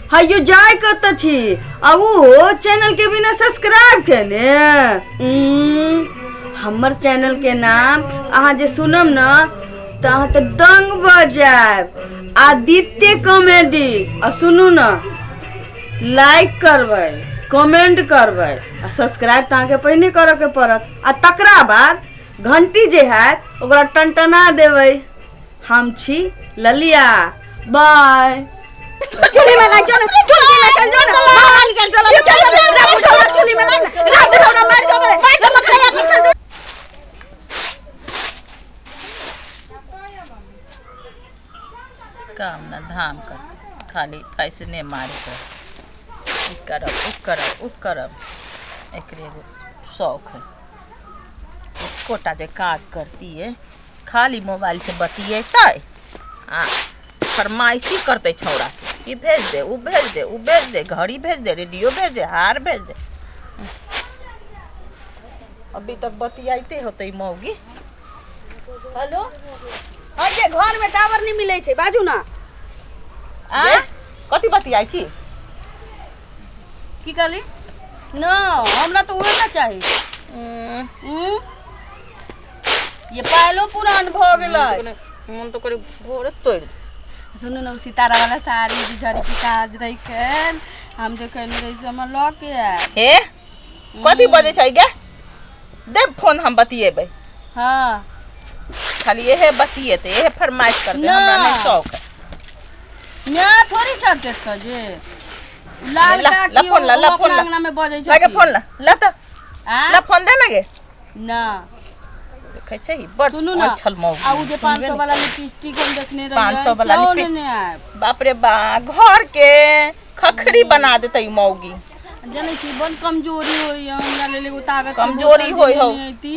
हयो जाय कतऽ छी आ ओ चैनल के बिना सब्सक्राइब केने। हमर चैनल के नाम अहाँ जे सुनम न तऽ अहाँ तऽ दंग भऽ जायब, आदित्य कॉमेडी। आ सुनू न, लाइक करबै, कमेंट करबै आ सब्सक्राइब तऽ अहाँके पहिने करऽके पड़त, आ तकरा बाद घंटी जे हैत ओकरा टनटना देबै। हम छी ललिया, बाय। चूल्ही में लाग जो ना, चूल्ही में चल जो ना, बाहर निकल चलो, चल जो ना, राम उठाओ ना, चूल्ही में लाग ना, राम उठाओ ना, मर जो ना, राम खड़िया पर चल जो। काम ना धाम कर, खाली फैसने मारे कर, ई करब उ करब उ करब, एकरे एगो शौक है। एकोटा जे काज करतियै, खाली मोबाइल से बतियेतै आ फरमाइशी करतै छौड़ाके, ई भेज दे, उ भेज दे, उ भेज दे, घड़ी भेज दे, रेडियो भेज दे, हार भेज दे। अभी तक बतियाइते होतै मौगी। हेलो, हाँ ये घर में टावर नहीं मिले छै, बाजू ना। आ ये, कथी बतियाइ छी? की कहली न? हमरा तो उहे ना चाही। ये पायलो पुरान भ गेलै। मन तो करे गोरे तोड़। सुनू ने, सितारा वाला साड़ी जे झड़ी के काज रही हम देखने रही से हमरा लऽ के आयल। हे, कथी बजै छै गे? दे फोन, हम बतियेबै। हाँ। खाली एहे बतियेतै, एहे फरमाइश करतै। ना। हमरा नहि शौक है। माय थोड़ी छत देतौ जे लाल ला, काकी ला फोन ला, ओ ला अपना फोन ला। अंगना में बजै लागे छथिन। फोन ला, ला तऽ। आ? ला फोन दे लगे। ना। देखै छै बड़ सुनू ना, छल मौगी। आ उ जे सुनबे 500 नहि। वाला लिपस्टिक हम देखने रहियै, 500 वाला सेहो लिपस्टिक। लेने आयब। बाप रे बा, घर के खखरी बना देतै ई मौगी। जनै छी, बड़ कमजोरी होइया, हमरा लेल एगो ताकत के कमजोरी बोतल होय जे हौ। लेने अइती।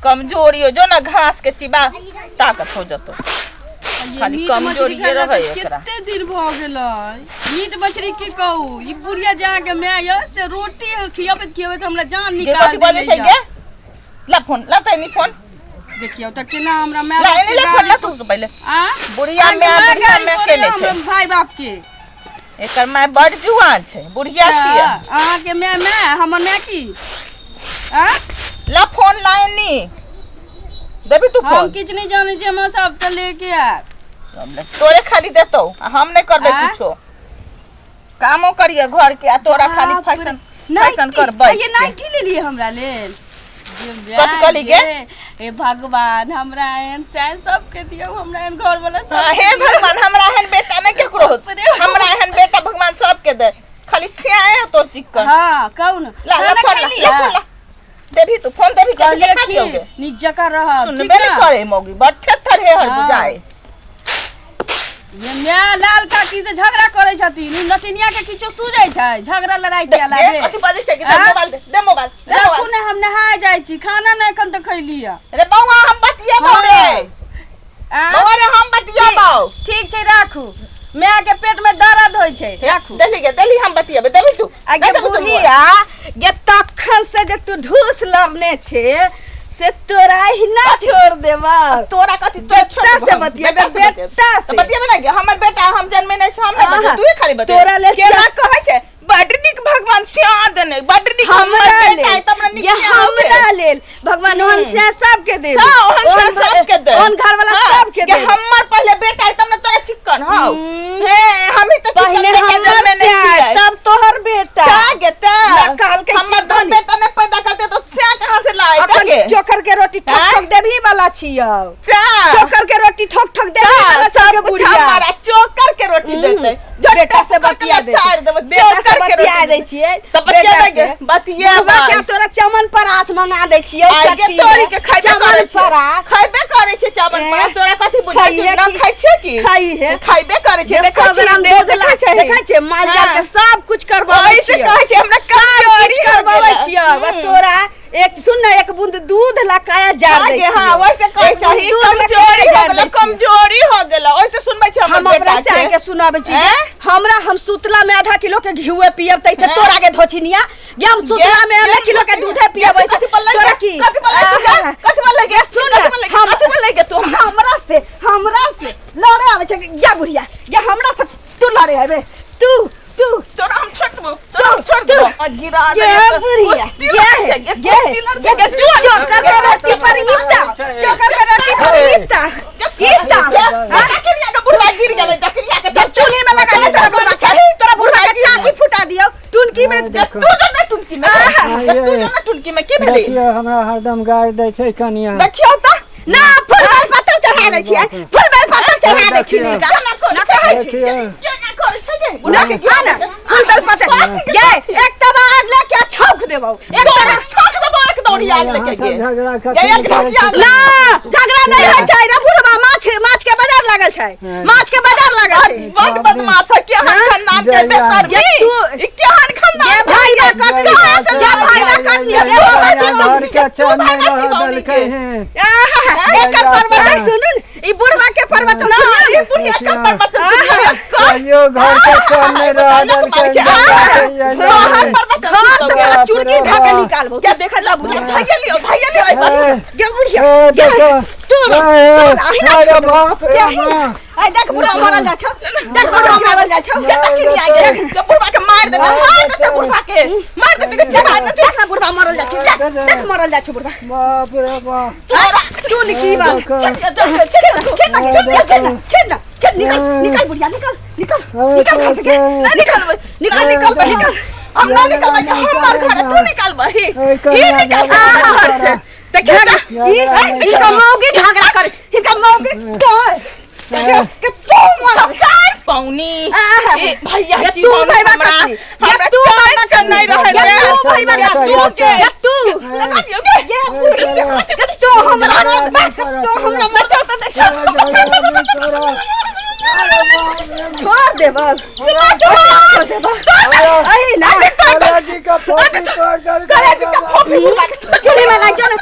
कमजोरी हो जो ना, घास के चिबा, ताकत हो जतो। आ ये खाली मीट कमजोरिये मछली खाइला रहै तऽ एकरा। कते दिन भऽ गेलै मीट मछली की कहू, ई बुढ़िया जे अहाँके माय यऽ से रोटी खियबैत खियबैत हमरा जान गे, निकाल कथी बजै छै देने गे? यऽ। ला फोन ला, तनी फोन। देखियौ तऽ केना हमरा माय ला बाप एने के ला फोन गाली ला तू पहिले। आ बुढ़िया अहाँके माय, माय बुढ़िया गाली माय पड़ैया केने छै? हमरा भाय बाप के। एकर माय बड़ जुआन छै, बुढ़िया छियै। अहाँके माय माय, हमर माय की आ? ला फोन ला एनी, देबी तू हम फोन? किछु नहि जानै छी, हमरा सबटा लेके आयब। तोरे खाली देतौ आ हम नहि करबै। आ? कुछो कामो करिए घर के आ तोरा खाली बाप रे। फैशन नाइटी, फैशन करबै। ये नाइटी लेलिए हमरा लेल। कथी कहली गे? हे भगवान, हमरा एहन सैन सबके दियौ, हमरा एहन घर वाला सब। हाँ, हे भगवान, हमरा एहन बेटा नहि केकरो हो। बाप रे। हमरा एहन बेटा भगवान सबके दे, खाली छियाए तोर चिक्कन। हाँ, कहू न। ला ला खाना फोन ला। खैली? ला फोन ला, देबी तू फोन? देबी? कथी कहलिए देखा कि दियोगे? नीक जकाँ रहब, ठीक सुनबे नहि ना? करे मौगी, बड़ थेथर हे हर हाँ। बुझाए। ये माय लाल काकी से झगड़ा करै छथिन, ई नटिनिया के किछो सूझै छै झगड़ा लड़ाई के अलावे? कथी बजै छै कि? दे आँ? मोबाइल दे, दे मोबाइल दे। राखू मोबाइल ने, हम नहाय जाइ छी, खाना नहि एखन तक खैली है। रे बौआ, हम बतियेबौ रे। आँ? बौआ रे, हम बतियेबौ। ठीक छै, राखू, माय के पेट में दर्द होइ छै, राखू। देली गे, देली, हम बतियेबै, देबी तू? आगे दे देबी तू मोबाइल? बुढ़िया गे, तखन से जे तू ढूस लड़ने छे से तोरा ही ना छोड़ देबा। तोरा कथी? तोरा छोड़ बेटा देबो से हम? बतियेबै, बेटा से बतियेबै। बेटा से। तऽ बतियेबै ने गे, हमर बेटा हम जन्मे नहि छै, हम नहि बतियेबै, आहा। तूहे खाली बतियेबै। तोरा लेल केना कहै छै, बड्ड नीक भगवान सिया देने, बड्ड नीक हमर हमरा बेटा लेल है तऽ हमरा नीक ये सिया होबे। हमरा लेल भगवान ओहन से सबके देबे। हाँ, ओहन से ओहन सबके दे। ओहन घर वाला हाँ, सबके कि दे। हमर पहिले बेटा है तब ने तोरा चिक्कन हौ। हे, हम ही तऽ चिक्कन पहिने बेटा हमर जन्मे से नहि छियै। तब तोहर बेटा। का गे तऽ? ना कहलकै हमर कि दू धनी। बेटा नहि पैदा करते तऽ से कहाँ से लाए अखन गे? चोकर के रोटी ठोक आँय? ठोक देबही वाला छियौ। का? चोकर के रोटी ठोक ठोक देबही का? वाला छियौ सब कुछ बुढ़िया। हमारा चोकर के रोटी देतै। बेटा से बतिया दे, बेटा से बतिया दै छियै। तऽ बतिया बेटा गे, से। बतिया। बुढ़वा के तोरा चमन परास मंगा दै छियौ। आइ गे चटनी तोरी में। के खैबे चमन करै छियै। परास खैबे करै छै चावल ए, परास, तोरा कथी बुझै खाइहे छै? ना की? खाइ छियै की? खाइहे। खैबे करै छै, जे देखै सौ छियै, ग्राम देह दूध ला देखै छै। देखै छियै, माल जाल के हाँ। सब कुछ करबाबै ओहि से छियै। कहै छै हमरा सब कमजोरी किछ हो करबाबै गेलै। छियै आ तोरा एक सुन ने, एक बूंद दूध ला काया जार दै आगे छियै। हाँ, वैसे कहै एक बूंद चाही दूध ला कमजोरी काया हो जार गेलै, दै छियै। कमजोरी हो गेलै, ओइसे सुनबै छै हमर हम बेटा अपना से के। आके सुनाबै छी। हैं? हमरा हम सुतला में आधा किलो के घीवे पियब तैसे हैं? तोरा के धोछिनिया गे, हम सुतला में आधा किलो के दूधे पियब कथी बोललै तोरा गे? की? कथी बोललै तू गे? आहा। कथी बोललै गे? सुन कथी बोललै गे? हम कथी बोललै गे तू हमरा? हमरा से लड़े आबै छै गे बुढ़िया गे, हमरा से तू लड़े आबे? तू तू तोरा हम छोड़ देबो, तोरा हम छोड़ देबो। आ, गिरा ये दे बुढ़िया ये ये ये चोकर के रोटी पर ईटा, चोकर के रोटी पर ईटा, ईटा। डकरिया के बुढ़वा गिर गेलै, डकरिया के। जब चूल्हे में लगा दे तोरा बुढ़वा के, तोरा बुढ़वा के टाँकी फुटा दियो टुनकी में। तू जो ना टुनकी में, तू जो ना टुनकी में, की भेलै? देखियौ, हमरा हरदम गारि दै छै कनिया। देखियौ तऽ। ना फूल बेल पत्तर चढ़ा दै छियै, फूल बेल पत्तर चढ़ा दै छियै। केना करै छै? देखियौ। केना करै छै गे बुढ़ा के? ना ना, फूल बेल पत्तर ये एक तवा आग लेके छौक देबौ, एक तोरा तवा छोक देबो, एक दौड़ी आग लेके अहाँ सब गे। झगड़ा ये कथी एक करै दौड़ी आग छी? ना झगड़ा नहीं होइ छै रे बुढ़वा। माछ, माछ के बाजार लागल छै, माछ के बाजार लागल छै। बड बदमाश है, केहन खानदान के जय बेशर्मी। ये तू- ई केहन खानदान ये भाई बा कटनी, ये भाई बा कटनी, ये बाबा जी। घर के चैन तू नहि भागा रह छी बाबनी देलकै के। हैं। आहा, एकर प्रवचन सुनू न, ई बुढ़वा के प्रवचन ना सुनू ई न। बुढ़िया के प्रवचन सुनिए। कहियो घर के चैन नहि रह देलकै। तोहर प्रवचन घर से सुनतौ। तोरा चुटकी धऽ के निकालबो, तू देखा जा बुढ़िया। धैये लियौ, धैये लियौ, एहि पर। गे बुढ़िया, ए, गे। देखो। तोरा ए, तोरा अहिना अरे छोड़ देबौ। बाप रे गे अहिना। माँ। आइ देख बुढ़वा मरल जाइ छौ, देख बुढ़वा मरल जाइ छौ। के तकनी आइ गे? के बुढ़वा के मारि देतै, मारि देतै बुढ़वा के, मारि देतै के चबा देतै। देख ना बुढ़वा मरल जाइ छौ, देख, देख मरल जाइ छौ बुढ़वा। बाप रे बाप। तोरा टुनकी वाला। देखो। छिन छिन छिन छिन छिन, निकल निकल बुढ़िया, निकल निकल निकल घर से गे। नहीं निकलबै, निकल निकलबै, निकल। हम ना निकलबै कि हमर घर है, तू निकलबही? ई निकल हमर घर से। देखियौ तऽ। ई हिनका मौगी झगड़ा करे, हिनका मौगी तो के तू मरल। चार पौनी आहा। ए भैया ये जी तू हमरा भाई बा कटनी, ये हमरा तू भाई बा चैन नहीं रहै ये रे। तू भाई बा कटनी, तू के ये तू, लगा दियौ गे। ये बुढ़िया तो हमरा मर, तो हमरा मर। बचाउ तऽ, देखियौ। छोड़ देबो, छोड़ देबो अही ना। कलेजी का फोफी तोड़ देलकै। कलेजी के फोफी बुढ़वा के तोड़। चूल्ही में लाग जो ना,